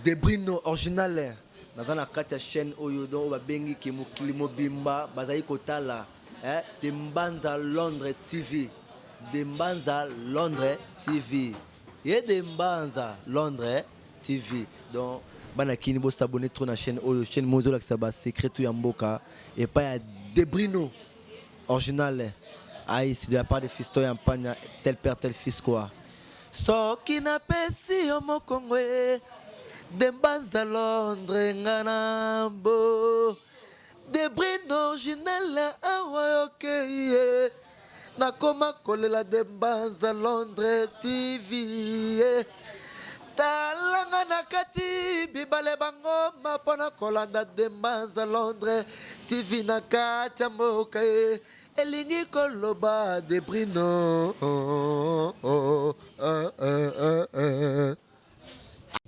Debrino original naza na kati ya chaîne oyo donc oyo babengi ke mokili mobimba bazali kotala eh, de Mbanza Londres TV, de Mbanza Londres TV, ye de Mbanza Londres TV. Donc bana kini bo s'abonner trop na chaîne oyo, chaîne moko ezolakisa ba secret tout ya mboka epai ya Debrino original. Aïe, c'est de la part de Fiston ya Mpanya, tel père tel fils quoi. Soki napesi yo mokongo e de Mbanza Londres nga na bo Debrino original awa okei ye nakoma kolela de Mbanza Londres TV ye talanga na kati bibale bangoma mpo na kolanda de Mbanza Londres TV na kati ya mboka ye elingi koloba Debrino oh, oh, oh, oh, oh.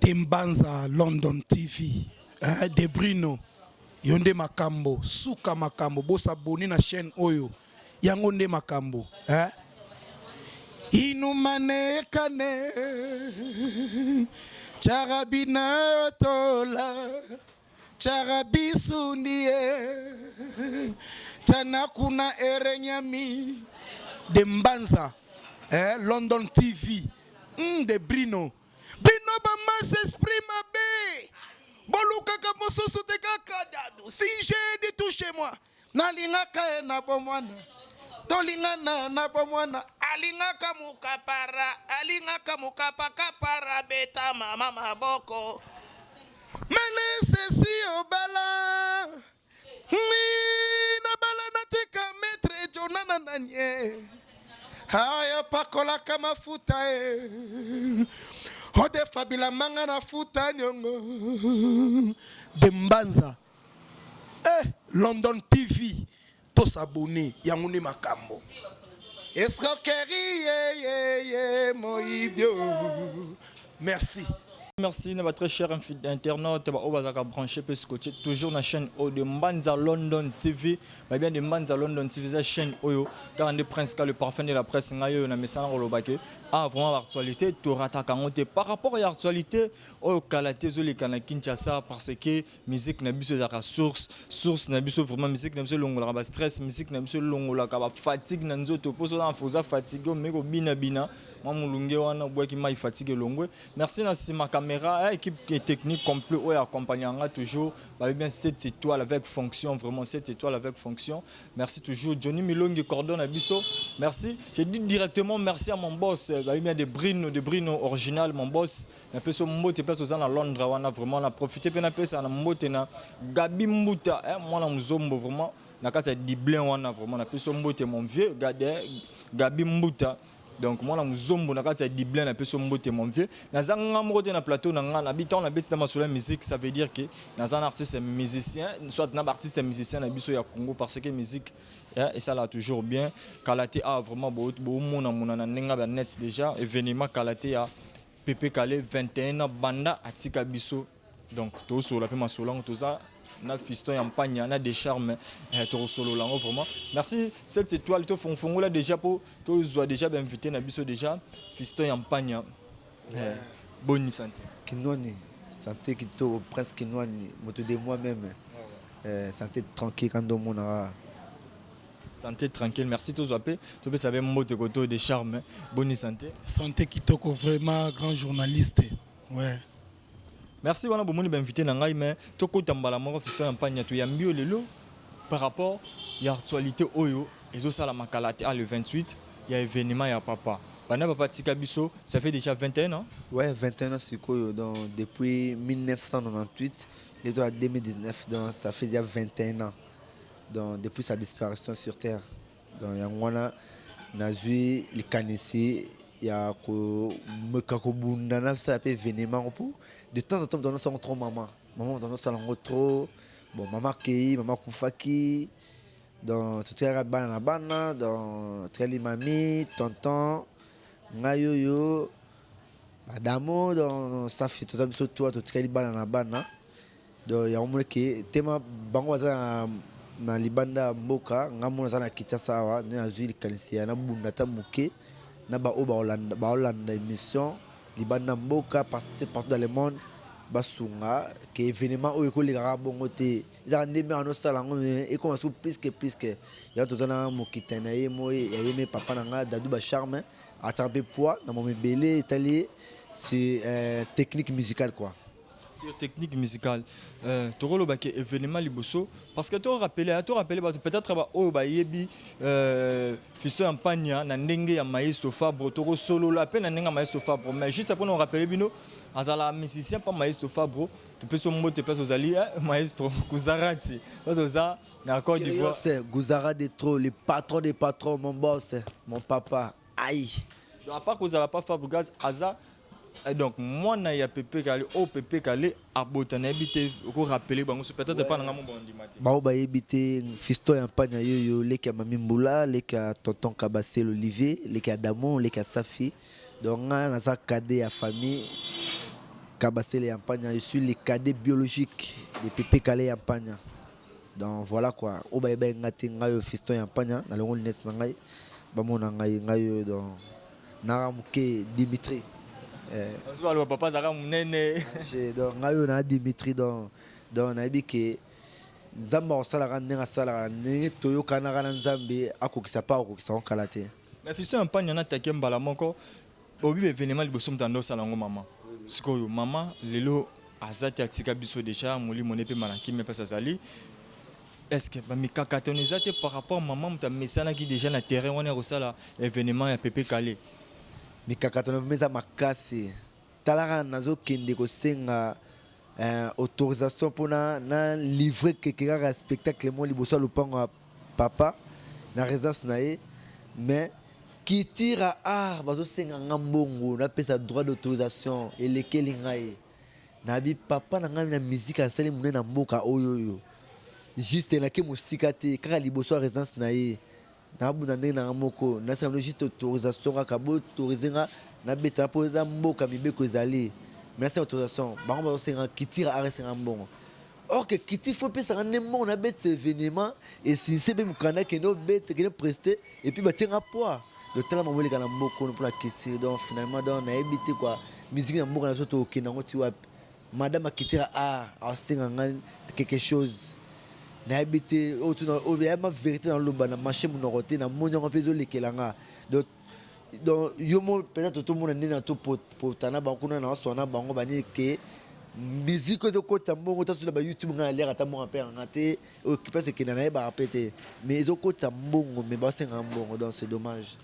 De Mbanza London TV eh, Debrino yo nde makambo suka makambo bosabone na chaîne oyo yango nde makambo eh? Inumanekane charabina tola charabisundie chanakuna erenyami de Mbanza eh, London TV de Brino bino ba masse esprit mabe bolukaka mosusu te kaka dadu si j'ai dit touche moi nalingaka ye na bomwana tolingana na bomwana alingaka mokapara alingaka mokapakapara beta mama maboko melesesi obala nabala natika maître jonana nanie ayo pakolaka mafuta e odefa bilamba na futa niongo de Mbanza eh, London TV tosabone yango nde makambo escroquerie ye ye ye moyibio merci. Merci na ba très cher internaute ba oyo bazalaka branché mpe scotché toujours na chaîne oyo de Mbanza London TV. Ba bien de Mbanza London TV eza chaîne oyo kaka nde Prince ka le parfum de la presse ngai oyo na mesana koloba ke ah vraiment ba actualité torataka yango te par rapport ya actualité oyo kala te ezoleka na Kinshasa parce que musique na biso ezalaka source source na biso vraiment musique na biso elongolaka ba stress, musique na biso elongolaka ba fatigue na nzoto mpo soki oza fatigue omeki kobina bina mwa molunge wana obwaki mai fatigue elongwe. Merci na nsima caméra équipe technique complet oyo accompagne nga toujours babi bien 7 étoiles avec fonction, vraiment 7 étoiles avec fonction. Merci toujours Johnny Milongi cordon na biso. Merci, je dis directement merci à mon boss babi bien de Brino original, mon boss napesi mbote place oza na Londres wana vraiment na profiter mpe napesa na mbote na Gabi Mbuta eh, mwana muzombo vraiment na kati ya Dublin wana vraiment napesi mbote mon vieux Gade, Gabi Mbuta. Donc mwana muzombo na kati ya Dublin napesi mbote mon vieux. Naza nga moko te na plateau na nga na bitan na beti na masolo ya musique, ça veut dire que naza na artiste musicien soit na ba artiste musicien na biso ya Congo parce que musique esala toujours bien. Kala te ah vraiment bo bo mona mona na ndenge ba net déjà événement kala te ya Pepe Kale 21 ans banda atika biso. Donc tosolola mpe masolo yango toza na fiston ya mpanya na décharme eh, tokosolola yango vraiment. Merci 7 étoiles tofongola déjà po tozwa déjà bainvité na biso déjà fiston ya mpanya eh, boni santé. Kinwani santé kitoko Prince Kinwani moto de moi-même eh, santé tranquille quand omonaka. Santé tranquille, merci tozwa mpe topesa mpe mbote koto de charme boni santé. Santé kitoko vraiment grand journaliste ouais. Merci wana bomoni bainvité na ngai mais tokota mbala moko fiston ya mpanya toyambi yo lelo par rapport ya actualité oyo ezosalama kala te le 28 ya événement ya papa banda papa tika biso ça fait déjà 21 ans. Ouais, 21 ans sikoyo, donc depuis 1998 les à 2019, donc ça fait déjà 21 ans donc depuis sa disparition sur terre. Donc yango wana nazwi likanisi ya komeka kobunda nasala mpe événement yango mpo de temps en temps moto anosala yango trop mama mama moto anosala yango trop bon mama akei mama akufaki donc totikaka bana na bana donc tikali mami tonton ngai oyo badamo donc safi toza biso toa totikali bana na bana. Donc yango moni ke tema bango baza na libanda ya mboka, ngai mona naza na Kinshasa awa nde nazwi likanisi ya nabunda ata moke na baoyo baolanda émission libanda mboka partout dans le monde. Basunga ke événement oyo ekolekaka bongo te, ezaka nde mère anosala yango, mais ekoma so plus que plus que yango. Toza na mokita na ye mo ya ye me papa na nga Dadu Bacharme, atiaka mpe poids na mamo ebele etali c'est technique musicale quoi. Sur technique musicale, tokolobaki événement liboso, parce que torappeler bato peut-être baoyo bayebi Fiston ya Mpania na ndenge ya Maestro Fabre, tokosolola mpe na ndenge ya Maestro Fabre, mais juste mpona orappeler bino, azala musicien mpa Maestro Fabre. Topesi mbote place ozali, maestro Kuzarati, place oza na Côte d'Ivoire. Gouzara de trop, le patron des patrons, mon boss, mon papa, aïe. Donc à part kozala pa Fabregas, aza donc mwana ya Pepe Kale oyo Pepe Kale abota. Nayebi te, okorappeler bango so peut-être epa na nga mo bandima te. Bao bayebi te, Fiston ya Mpanya yoyo, leki ya Mami Mbula, leki ya tonton Kabasel Olivier, leki ya Damon, leki ya Safi. Donc nga naza cadet ya famille Kabasele ya Mpanya, je suis le cadet biologique de Pepe Kale ya Mpanya. Donc voilà quoi, oyo bayeba nga te, ngai oyo Fiston ya Mpanya, nalongo lunette na ngai, bamona ngai, ngai oyo. Donc naka moke Dimitri. Baloba papa azalaka monene. Donc ngai oyo naa Dimitri. Donc nayebi ke Nzambe akosalaka ndenge asalaka, ndenge toyokanaka na Nzambe, akokisa mpe akokisa ngo kala te. Mais Fiston ya Mpanya, natake mbala moko obi événement liboso, moto ando osala yango mama. Sikoyo mama lelo aza te, atika biso déjà, molimo ne mpe malaki me mpasi azali. Est ce que bamikakatano eza te par rapport mama moto amesanaki déjà na terrain wana ya kosala événement ya Pepe Kale? Mikakatano mpe eza makasi. Talaka, nazokende kosenga autorisation mpona na livre keke kaka spectacle mo liboso ya lopango ya papa na résidence na ye, mais Kitira art bazosenga nga mbongo, napesa droit d'autorisation, elekeli ngai. Nabi papa na ngai na musique asali monene na mboka oyo oyo, juste nake mosika te, kaka liboso ya résidence na ye, nabunda ndenge nanga moko, nasala bino juste autorisation kaka, boautoriser nga nabeta mpo eza mboka, mibeko ezali. Mais nasala autorisation, bango bazosenga, Kitira art esenga mbongo, or que kiti fo opesaka nde mbongo nabetisa événement, esinse mpe mokanda, kende obete, kende prester, et puis batienga poids. Donc tala mambo eleka na mboka oyo mpona culture. Donc finalement, donc nayebi te quoi, musique na mboka na biso tokokende yango ti wapi? Madame akitira art asenga ngai quelque chose, nayebi te oyo tuna oyo yama vérité naloba na marché monoko te, namoni yango mpe ezolekela nga. Donc yo mo peut-être tomona ndenge na topotana bango kuna na oswana bango banini ke musique oyo ezokotisa mbongo ta soki na bayoutube, ngai naliaka ata mbongo mpe yanga te, oyo place ekenda nayebaka mpe te, mais ezokotisa mbongo, mais basengaka mbongo, donc c'est dommage.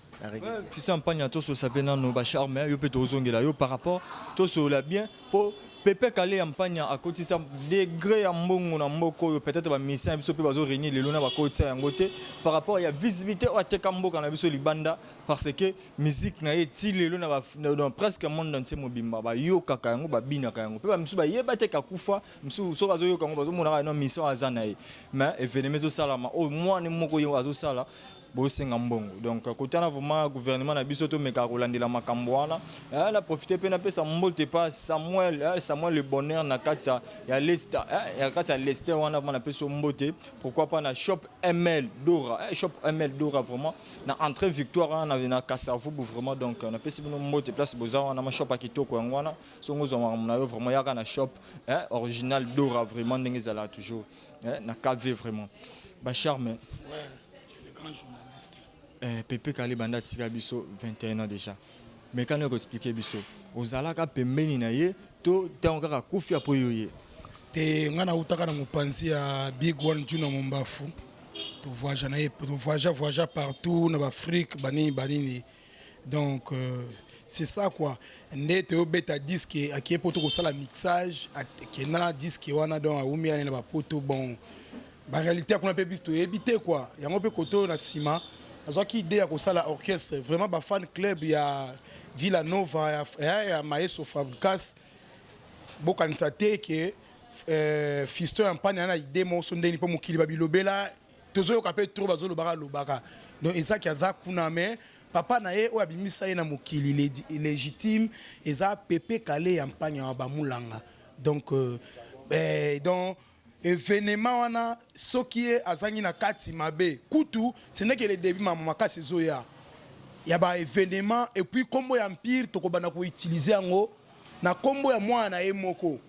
Fiston Mpanya, tososa mpe nano bacharme yo mpe tozongela yo par rapport tosolola bien mpo Pepe Kale ya Mpanya akotisa degré ya mbongo na mboka oyo, peut-être bamusicien ya biso mpe bazoréunir lelo na bakotisa yango te par rapport ya visibilité oyo ateka mboka na biso libanda, parce que musique na ye ti lelo na presque monde entier mobimba bayokaka yango, babinaka yango mpe. Bamisusu bayeba te kakufa, misusu soki azoyoka yango bazomonaka no mission aza na ye. Mais événement ezosalama oyo mwana moko ye azosala, bosenga mbongo. Donc kotana vraiment gouvernement na biso tomeka kolandela makambo wana. Na profite mpe napesa mbote pa Samuel, Samuel le Bonheur na kati ya Leicester, ya kati ya Leicester wana, vraiment napesi yo mbote. Pourquoi pas na shop ML Dora, shop ML Dora, vraiment na entrée Victoire wana na Kasavubu, vraiment. Donc napesi bino mbote place boza wana, ma shop ya kitoko yango wana. Songo ozwa makambo na yo, vraiment yaka na shop original Dora, vraiment ndenge ezalaka toujours na KV, vraiment bacharme. Ouais, le grand journaliste. Pepe Kale banda atika biso 21 ans déjà, mais kana koexpliquer biso, ozalaka pembeni na ye to ntango kaka akufi apo yo ye? Te, ngai nautaka na mopanzi ya Big One Juna Mombafu, tovoyage na ye, tovoyage voyage partout na baafrike, banini banini. Donc c'est ça quoi, nde toyobeta disque, akie po tokosala mixage, akenda na disque wana. Donc awumi na bapoto, bon, baréalité ya kuna mpe biso toyebi te quoi. Yango mpe kote oyo na nsima nazwaki idée ya kosala orchestre, vraiment bafan club ya Villa Nova ya Maestro Fabricas. Bokanisa te ke Fiston ya Mpani na idée moko so ndeni mpo mokili babilobela tozoyoka mpe trop, bazolobaka lobaka. Donc ezaki aza kuna, mais papa na ye oyo abimisa ye na mokili légitime eza Pepe Kale ya Mpanya wa Bamulanga. Donc donc événement wana, soki ye azangi na kati mabe kutu, ce n'est que le début. Mama makasi ezoya ya baévénement, et puis nkombo ya empire tokobanda koutiliser yango na nkombo ya mwana na ye moko.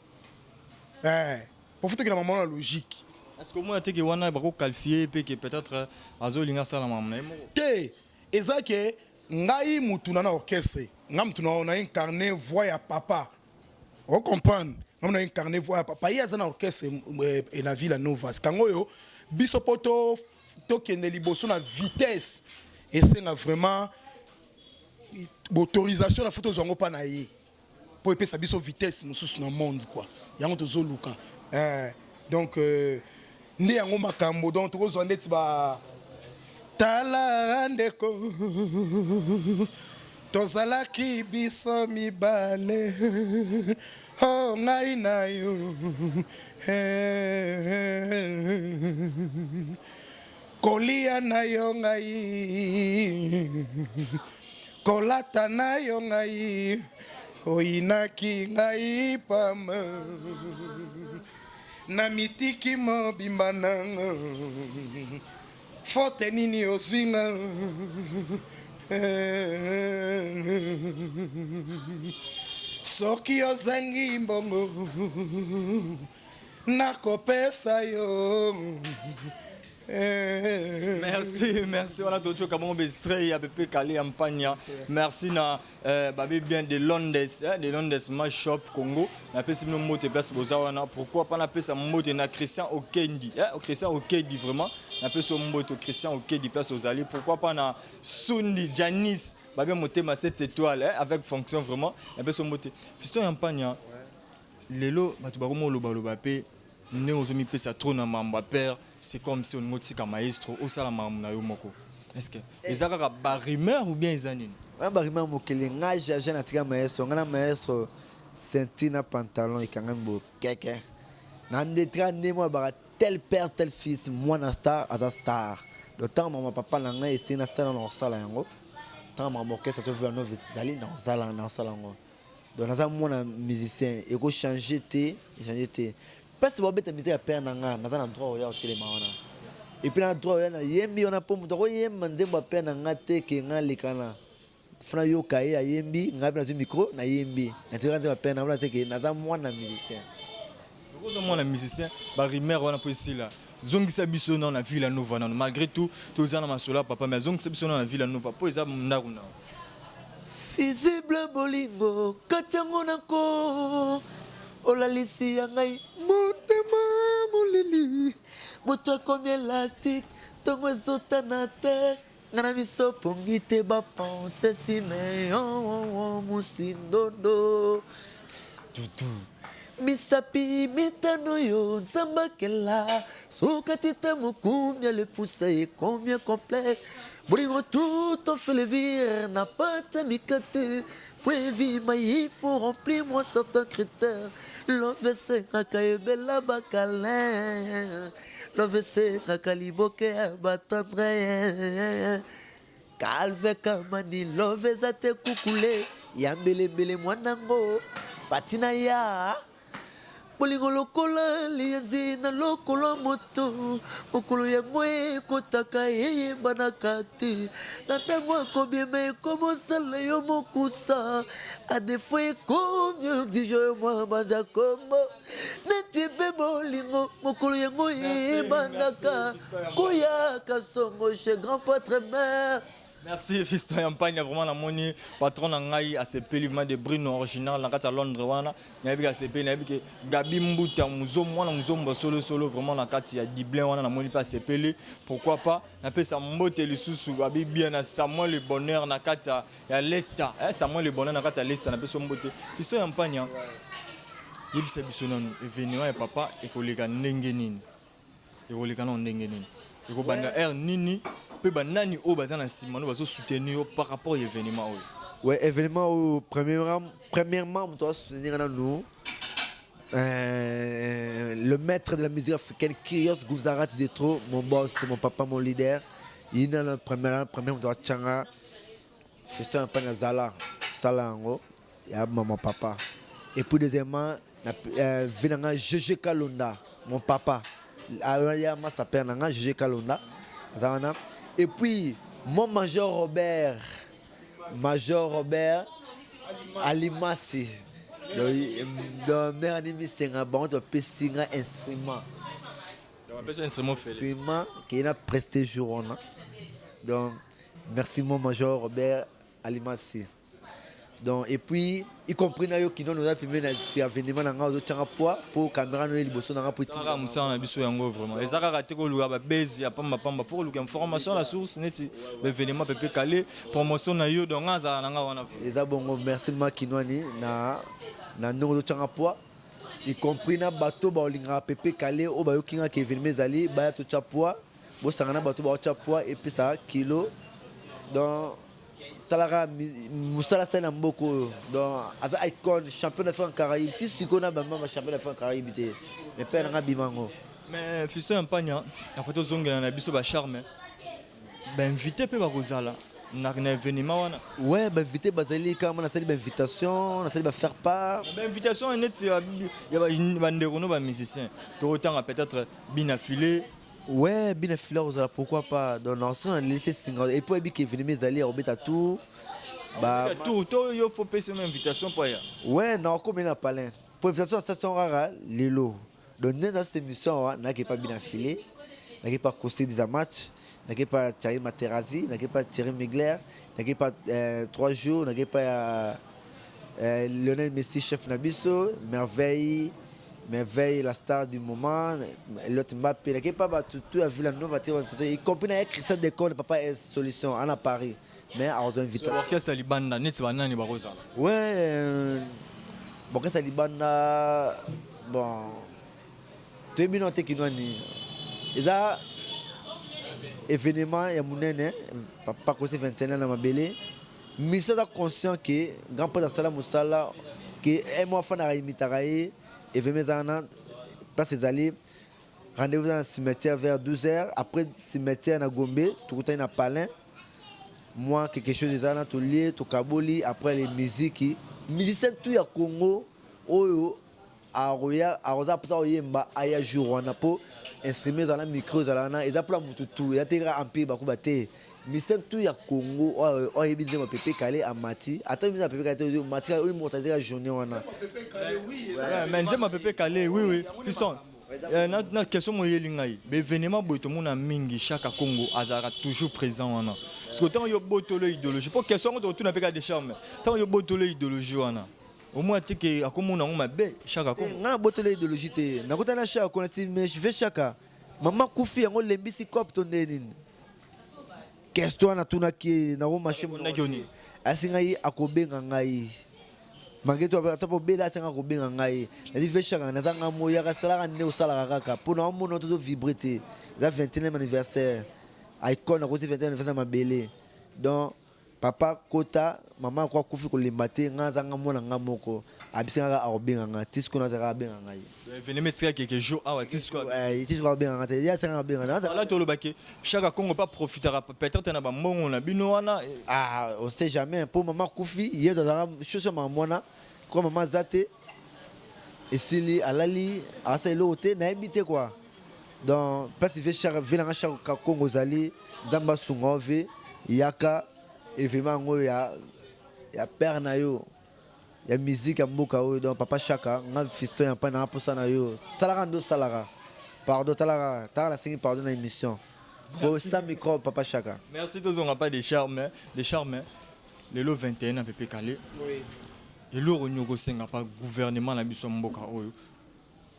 Eh, po faut tokenda mama na logique. Est-ce que omona te ke wana bako qualifier pe ke peut-être azolinga asala makambo na ye moko? Te, eza ke ngai mutu na na orchestre, ngai mutu na na incarner voix ya papa. O comprendre? Ngai na incarner voix ya papa. Ye aza na orchestre eh, na Villa Nova. Kango oyo biso po to tokende liboso na vitesse esenga vraiment autorisation na faut tozwa yango mpa na ye. Po epesa biso vitesse mosusu na monde quoi. Yango tozoluka. Eh, donc euh, nde yango makambo donc tokozwa ndeti ba tala ndeko tozalaki biso mibale oh ngai na yo kolia na yo ngai Kolata na yo ngai oyinaki ngai pamba na mitiki mobimba na faute nini ozwi nga soki ozangi mbongo Nakopesa yo. Merci, merci. Wana tochoka bongo bestre ya Pepe Kale ya Mpanya. Merci na euh, babi bien de Londres, hein, de Londres ma shop Congo. Na pesi bino mbote place boza wana. Pourquoi pas na pesa mbote na Christian Okendi, hein, Christian Okendi vraiment. Na pesa mbote Christian Okendi place ozali. Pourquoi pas na Sundi Janice, babi motema 7 étoiles, hein, avec fonction vraiment. Na pesa mbote. Fiston ya Mpanya. Lelo batu bakoma oloba loba pe ndenge ozo mipesa trop na mambo ya père c'est comme si olingi otika maestro osala makambo na yo moko est ce que eza kaka ba rumeur ou bien eza nini? Wana ba rumeur mokili nga jaja na tika maestro nga na maestro ceinture na pantalon ekangami boye keke na ndetra nde mwa baka tel père tel fils mwana star aza star donc tango mama papa na ngai esengi nasala na kosala yango tango makambo orchestre so vila novis ezali na kosala na kosala yango Donc naza mwana musicien eko changer te changer te place babeta musique ya père na nga naza na droit oya otelema wana et puis na droit oya na yembi wana po moto akoyemba nzembo ya père na nga te ke nga lekana fana yoka ye ayembi nga mpe nazwi micro nayembi natika nzembo ya père na nga mpona ke naza mwana musicien. Oza mwana musicien ba rumeur wana po esila zongisa biso nano na Villa Nova nano malgré tout toza na masolo ya papa mais zongisa biso nano na Villa Nova po eza ndako na Fusible bolingo kati yango na ko olalisi ya ngai motema molili moto akomi elastique ntongo ezotana te nga na miso pongi te ba pense simeon musindondo tutu misapi mitano yo nzambe akela soki atita mokumia le pousse combien complet bolingo tout en fait le vire na pata mikate po evima il faut remplir moi certains critères love esengaka ebela bakalin Love esengaka liboke ya batendre Calve Kamani love eza te kukule ya mbelembele mwanango pati na ya bolingo lokola liyanzi na lokolo moto mokolo yango ekotaka eyebanaka te na ntango akobima ekomosala yo mokusa adefo ekomi exige yo mwa banza kombo neti mpe bolingo mokolo yango ebandaka koyaka songo chez grand prêtre mère. Merci Fiston Yampanya vraiment namoni patron na ngai asepeli vraiment de Brino original na kati ya Londres wana nayebi ke asepeli nayebi ke Gabi Mbuta muzo mwana muzombo solo solo vraiment na kati ya Dublin wana namoni pe asepeli pourquoi pas napesa mbote lisusu babi bien na Samuel le Bonheur na kati ya ya Leicester eh, Samuel le Bonheur na kati ya Leicester napesi yo mbote Fiston Yampanya yebisa biso nanu evenement ya papa ekoleka ndenge nini ekoleka nano ndenge nini ekobanda heure nini mpe banani oyo baza na nsima no bazo soutenir yo par rapport ya evenement oyo? Ouais, evenement oyo premièrement, premièrement moto asoutenir nanu euh, le maître de la musique africaine Kyrios Gunzarat de trop mon boss, mon papa, mon leader ye nanu première première moto atianga Fiston ya mpana zala sala yango ya maman papa et puis deuxièmement na euh, vie na nga GG Kalonda mon papa ya masa père na nga GG Kalonda aza wana et puis mon major Robert major Robert Alimasi. Donc mère ani misenga bango to bapesi nga instrument. Bapesi instrument fele. Instrument keye na preste jour wana. Donc merci mon major Robert Alimasi. Donc et puis y compris na yo kino oza pembeni na si avènement na nga ozotyanga poids mpo caméra no ye liboso na nga mpo kaka mosala na biso yango vraiment eza kaka te koluka babase ya pambapamba, fo koluka information na source neti baévénement Pepe Kale, promotion na yo. Donc nga azala na nga wana. Eza bongo. Merci ma Kinwani na ndenge ozotyanga poids, y compris na bato baolingaka Pepe Kale oyo bayoki ngaka événement ezali, baya totya poids, bosanga na bato baotya poids epesaka kilo. Donc talaka mosala asali na mboka oyo. Donc aza icône, champion d'Afrique en Caraïbe. Ti sikoyo na bamama champion d'Afrique en Caraïbe te, mais mpe nanga bima yango. Mais Fiston ya Mpanya, afa tozongela na biso bacharme, bainvité mpe bakozala na événement wana? Ouais, bainvité bazali kama nasali bainvitation, nasali bafaire part. Bainvitation neti ya bandeko no bamusicien, tokotanga peut-être Bina File? Ouais, Bina File kozala, pourquoi pas. Donc naso nalelisi esinga et puis oyebi ke événement ezali ya kobeta tour ba tour to yo fo pesa mo invitation mpo ya Ouais, nakomi na palin po invitation ya station kaka lelo. Donc nde na émission awa nayaki pa Bina File, nayaki pa Costi des match, nayaki pa Thierry Materazzi, nayaki pa Thierry Migler, nayaki pa 3 jours, nayaki pa ya Lionel Messi, chef na biso, Merveille Merveille, la star du moment, Elliot Mbappé, nayaki pa bato tu ya Villa Nova te, y compris na ye Christian Decon, papa S Solution ana Paris, mais akozwa invitation. Orchestre ya libanda neti banani bakozala? Ouais, orchestre ya libanda, bon, toyebi nano te. Kinwani eza événement ya monene, papa Kosi 21 na mabele. Misi aza conscient ke grand prêtre asala mosala ke un mois afanaka imitaka ye. Événement eza wana, place ezali, rendez-vous eza na cimetière vers 12 heures. Après cimetière na Gombe, tokutani na palin, moi quelque chose eza wana, tolie, tokaboli. Après les musiques, musicien tout ya Congo oyo akoya, akoza mposa koyemba, aya jour wana mpo instrument ezala na micro ezala wana, eza mpona motu tu, eza te kaka Empire Bakuba te. Musicien tu ya Congo oyo oyebi nzembo Pepe Kale, amati, ata oyebi nzembo Pepe Kale te, omati, oyo immortaliser ka journée wana. Mais nzembo Pepe Kale, oui, Fiston, na question moyeli ngai, baévénement boye tomona mingi, Chaka Congo azalaka toujours présent wana. Parce que ntango yo botolo idéologie, mpo question yango tokotuna mpe ka de charme, ntango yo botolo idéologie wana, omona te ke akomona yango mabe, Chaka Congo? Ngai nabotolo idéologie te. Nakotana na Chaka kona si, mais je vais Chaka mama kufi yango lembisi cop to nde nini. Question wana natunaki ye, nakomashe. Akondaki yo nini? Asi ngai akobenga ngai malgré tout, ata po bela asenga akobenga ngai. Nadi ve Chaka naza ngai moyaka, asalaka nde osalaka kaka mpo na omona tozovibre te. Eza 21e anniversaire icône akosi 21 anniversaire mabele. Donc papa kota mama ako akufi kolemba te, ngai aza nga mwana nga moko, abisi kaka akobenga ngai ti sikoyo nazalaka abenga ngai. Événement etika quelques jours awa ti sikoyo? Ti sikoyo abenga ngai te, ye asengaka abenga ngai. Ala tolobaki Chaka Congo pa profitaka peut-être na bambongo na bino wana. Ah, on sait jamais, mpo mama akufi, ye azalaka shosho mama mwana ko mama aza te, esili alali, asala eloko te, nayebi te quoi. Donc place ve Chaka, ve nanga Chaka Congo ozali, Nzambe asunga yo ve yaka événement yango ya père na yo ya musique ya mboka oyo. Donc papa Chaka, nga Fiston ya mpai nanga mposa na yo, salaka nde osalaka, pardon, talaka talaka, nasengi pardon na émission po sans microbe, papa Chaka. Merci. Tozonga pas des charmes, des charmes. Lelo 21 na Pepe Kale, eloko nini okosenga pa gouvernement na biso ya mboka oyo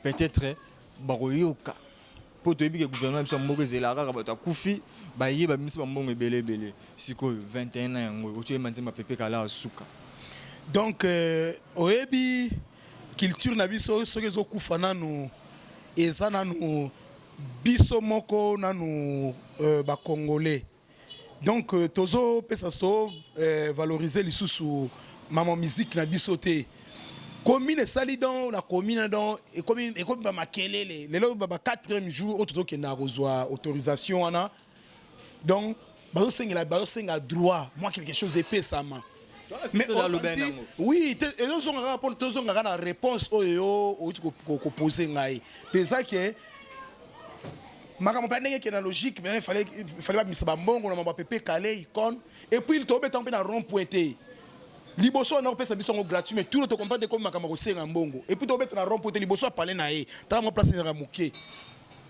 peut-être bakoyoka? Mpo toyebi ke gouvernement na biso ya mboka ezelaka kaka bato akufi, baye babimisi bambongo ebele ebele. Sikoyo 21 na yango oyo oyemba nzembo ya Pepe Kale asuka. Donc oyebi culture na biso soki ezokufa nanu, eza nanu biso moko nanu bacongolais. Donc tozopesa so valoriser lisusu mama musique na biso te. Commune esali don na commune, don ekomi bamakelele. Lelo ba quatrième jour oyo tozokendaka kozwa autorisation wana. Donc bazosengela, bazosenga droit mwa quelque chose epesama. Mais oui, ezozonga kaka mpona tozonga kaka na réponse oyo yo outi kopose ngai mpenza ke makambo mpe ndenge ekende na logique. Mais fallait babimisa bambongo na mambo ya Pepe Kale icône. Et puis tobeta mpe na rond point te. Liboso wana opesa biso yango gratuit, mais tout to comprendre comme makambo kosenga mbongo. Et puis to beta na rond point liboso apale na ye. Tala mwa place ezalaka moke.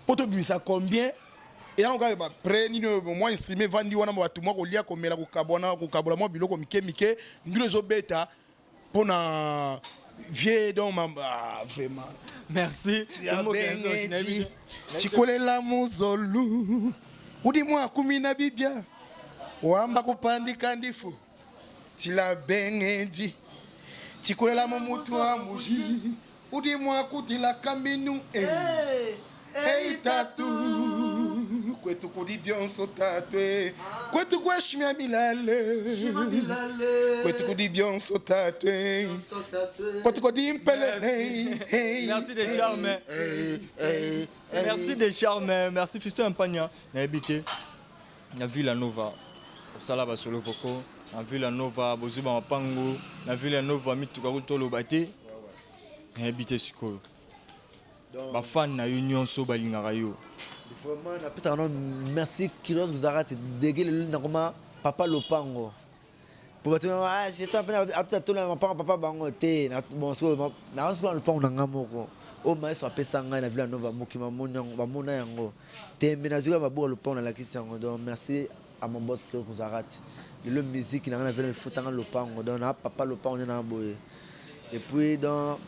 Po tobimisa combien? Eyango kaka ba près nini oyo mwa instrument evandi wana, bato mwa kolia, komela, kokabwana, kokabola mwa biloko mike mike, ndilo ezobeta mpona vie. Donc ah, vraiment. Merci. Chikolela muzolu udi mwa 10 na bibia wamba kupandika ndifu tila bengeji tikolela mo mutu wa muji udi mwa kutila kaminu eh. Hey, tatu kwetu kudi bionso tatu eh. Kwetu kweshimya milale kwetu kudi bionso tatu eh. Kwetu kudi mpele hey, hey, Merci de charme. Hey, Merci de charme. Merci Fiston Mpanya. Nayebi te na Villa Nova osala basolo voko na Villa Nova, bozwi bamapango na Villa Nova, mituka kutu toloba te. Nayebi te sikoyo bafan na yo nyonso balingaka yo. Vraiment, napesaka no merci Curious kozalaka te dege lelo nakoma papa lopango po bato atuta tola mapango papa bango te. Bon, sikoyo naosikoyo na lopango na nga moko oyo maestro apesa ngai na Villa Nova, mokili bamona yango tembe, nazwika mabuka lopango, nalakisi yango. Donc merci à mon boss Curious kozalaka te lelo musique na ngai na villa efutanga lopango. Donc na papa lopango nde na boye. Et puis donc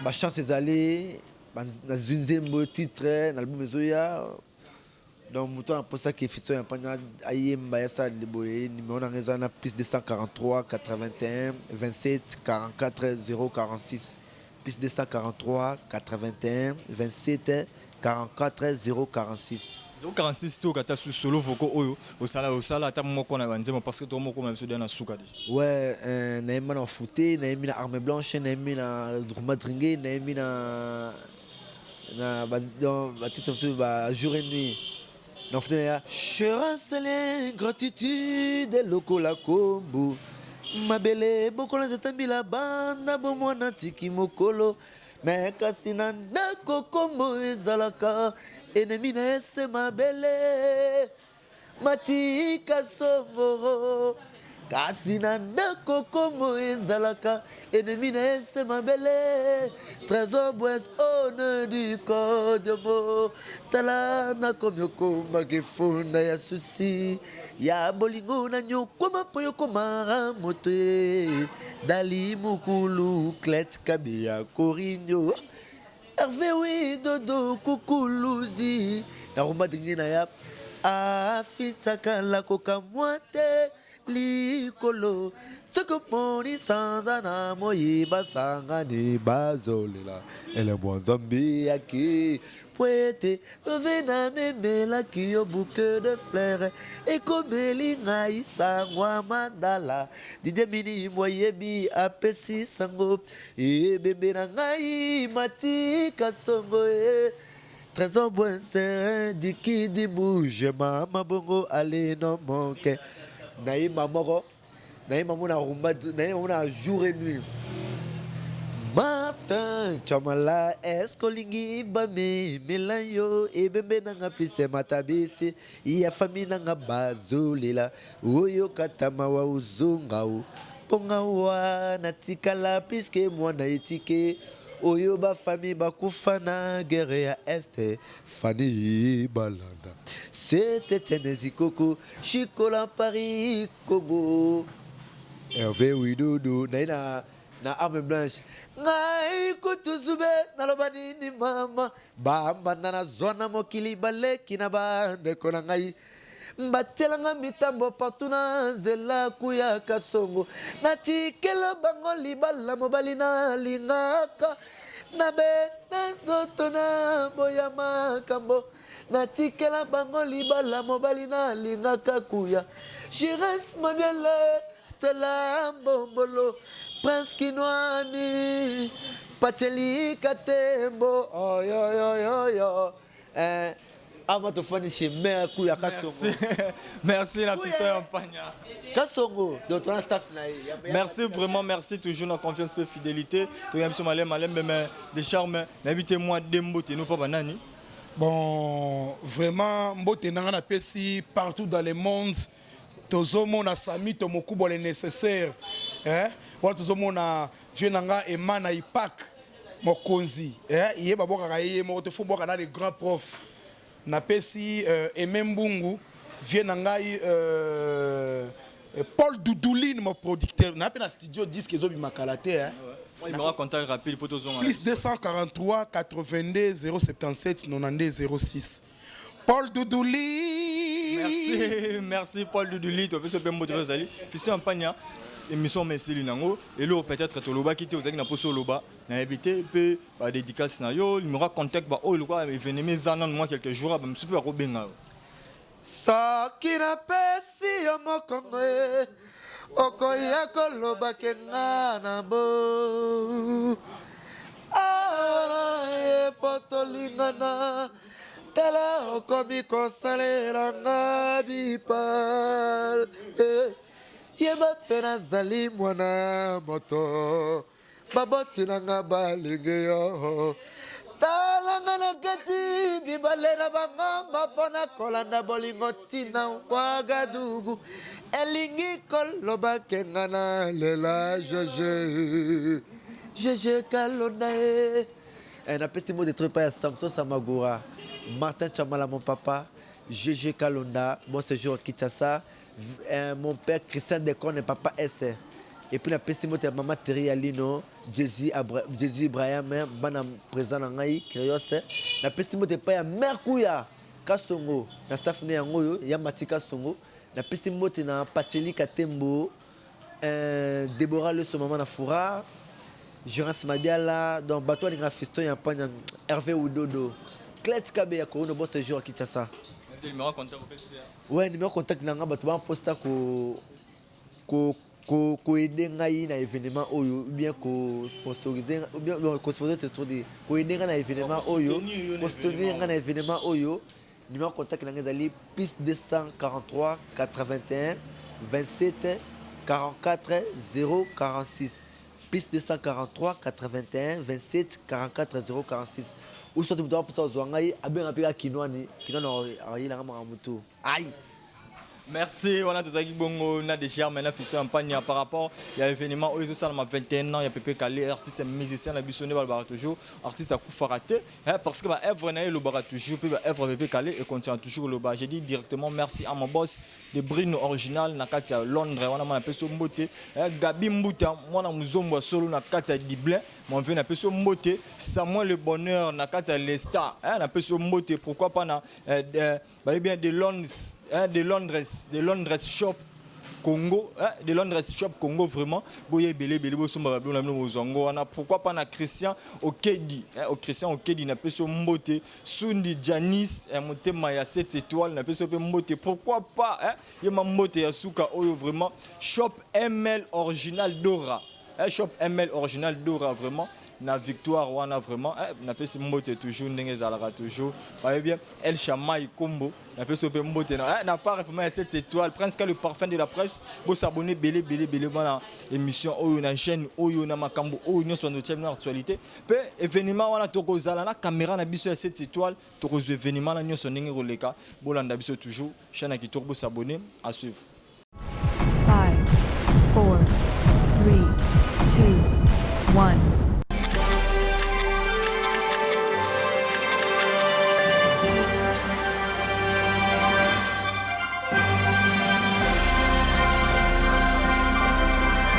bachance ezali, nazwi nzembo titre na album ezoya. Donc moto aposaki Fiston ya Mpanya ayemba, yasala boye, numéro na ngai eza na plus 243 81 27 44 046, plus 243 81 27 44 046. 046. Toyoka ata su solo voko oyo osala, osala ata moko na banzembo, parce que to moko na biso dia na suka déjà. Ouais, nayemba na Fute, nayembi na Arme Blanche, nayembi na Madringue, nayembi na batitre mosusu ba jour et nuit. Na Fute na ya cherasele gratitude lokola kombo mabele bokola nzeta banda bomwana tiki mokolo me kasi na ndako kombo ezalaka ennemi na ese mabele matika somboro kasi na ndako kombo ezalaka ennemi na ese mabele. Trésor Bwes one du kodiomo tala nakomi okomaka efunda ya susi ya bolingo na nyokwama mpo yokomaka moto e dali mokulu clet kabeya korinio Hervé wi dodo kukuluzi naromba ndenge na ya afitakala kokamwa te likolo soki omoni sanza na moi basangani bazolela elembo Nzambe yaki po ete love namemelaki yo bouquet de fleurs ekomeli ngai sangwa mandala Didie mini moyebi apesi sango ebembe na ngai matika songo e Trésor Bwense dikidi bouge mama bongo aleno moke nayemba moko, nayemba mo na rumba, nayemba mo na jour et nuit. Martin Chamala, est-ce olingi bamemela yo ebembe nanga plise matabisi ya fami nanga bazolela oyo katama wa ozonga o mponga wana tikala puisque mwana etike oyo bafami bakufa na guerre ya Est fani balanda c'était Zikoko Chikola Paris Congo Hervé Widodo naye na Arme Blanche ngai kutu zube naloba nini mama bambanda nazwa na mokili baleki na bandeko na ngai batielanga mitambo partout na nzela kuya kasongo natikela bango libala mobali nalingaka nabeta nzoto na boya makambo natikela bango libala mobali nalingaka kuya Jires Mabiele Stella Mbombolo Prince Kinwani Pacheli Katembo oyoyoyoyo eh, avant tofandi chez mère kuya Kasongo. Merci na Fiston ya Mpanya. Kasongo, donc tona staff na ye. Merci vraiment, merci toujours na confiance pe fidélité. Toyambi biso malembe malembe, mais de charme nayebi te mwa dembo te no mpo banani. Bon, vraiment, mbote nanga napesi partout dans le monde. Tozomona Samito Mokubwa le nécessaire. Eh? Wana tozomona vieux na nga Emana Ipak mokonzi. Eh? Ye babwakaka ye ye moko te, faut bwaka na le grand prof. Napesi euh, Aimé Mbungu, vieux na ngai euh, Paul Doudouline mon producteur. Na pe na studio disque ezobima kala te hein. Moi, il m'aura contact rapide pour tozonga. Plus 243 82 077 92 06. Paul Doudouli. Merci, merci Paul Doudouli. Tu peux mpe mbote ozali. Fiston Mpanya, émission mesili nango eloko peut-être tolobaki te ozalaki na poso oloba nayebi te mpe badédicace na yo numéro ya contact baoyo lokola événement eza nanu mwa quelques jours bamosusu mpe bakobenga yo. Soki napesi yo mokongo e, okoya koloba ke nga na bo awa ye po tolingana, tala okomi kosalela nga bipal. Eh, yeba mpe nazali mwana moto, baboti na nga balingi yo. Tala nga na kati bibale na bangomba mpo na kolanda bolingo ntina Wagadugu, elingi koloba ke nga na lela Jeje Jeje Kalonda ye. Eh, napesi mot de trop epai ya Samson Samagura, Martin Chamala mon papa, Jeje Kalonda, bon séjour à Kinshasa, mon père Christian Decone, papa S. Et puis napesi mot ya mama Terry Alino, Jésus Jésus Ibrahim, bana présent na ngai Krios. Napesi mot epai ya Mère Kuya Kasongo na staff ne yango oyo ya Mati Kasongo. Napesi mbote na Pacheli Katembo, Deborah Leso mama na Foura, Gérance Mabiala, donc bato alinga Fiston ya Mpanya, Hervé Udodo, Clet Kabe ya Corona, bon séjour à Kinshasa. Numéro contact opesi te? Ouais, numéro contact na nga, bato bamposta ko ko ko koaider ngai na événement oyo ou bien ko sponsoriser ou bien non, ko sponsoriser c'est trop dire, koaider ngai na événement oyo, kosoutenir yo na kosoutenir événement. Ngai na événement oyo, numéro contact na ngai ezali plus 243 81 27 44 046, plus 243 81 27 44 046, ou soit moto aposa kozwa ngai, abenga mpe kaka Kinwani. Kinwani ayelanga makambo motu ai. Merci, wana tozalaki bongo na déjà maintenant Fiston Mpanya par rapport ya événement oyo ezosalama, 21 ans ya Pepe Kale, artiste musicien na biso. Nde balobaka toujours artiste akufaka te, hein, parce que baœuvre na ye elobaka toujours, mpe baœuvre ya Pepe Kale econtinue toujours koloba. J'ai dit directement merci à mon boss de Brino original na kati ya Londres wana, mwana apesi yo mbote, hein, Gabi Mbuta, mwana mozombo ya solo na kati ya Dublin, mon vieux, napesi yo mbote. Samuel le Bonheur na kati ya Leicester, hein, napesi yo mbote. Pourquoi pas na bayebi bien de Londres, hein, de Londres shop Congo, hein, de Londres shop Congo vraiment, boye ebele ebele, bosomba babilo na bino, bozwa yango wana. Pourquoi pas na Christian Okedi, hein, o Christian Okedi, napesi yo mbote. Sundi Janis, hein, motema ya 7 étoiles, napesi yo mpe mbote. Pourquoi pas, hein, ye ma mbote ya suka oyo vraiment, shop ML original Dora, hein, shop ML original Dora vraiment na Victoire wana vraiment, eh, napesi mbote toujours ndenge ezalaka toujours. Bayebi bien El Shamai Kombo, napesi yo mpe mbote na, eh, na part vraiment ya 7 étoiles. Prince Ka le parfum de la presse, bosabone ebele ebele ebele na émission oyo, na chaîne oyo, na makambo oyo nyonso banotia bino actualité mpe événement wana. Tokozala na caméra na biso ya 7 étoiles, tokozwa événement na nyonso ndenge koleka. Bolanda biso toujours, chaîne ya kitoko, bosabone. À suivre. 5, 4, 3, 2, 1.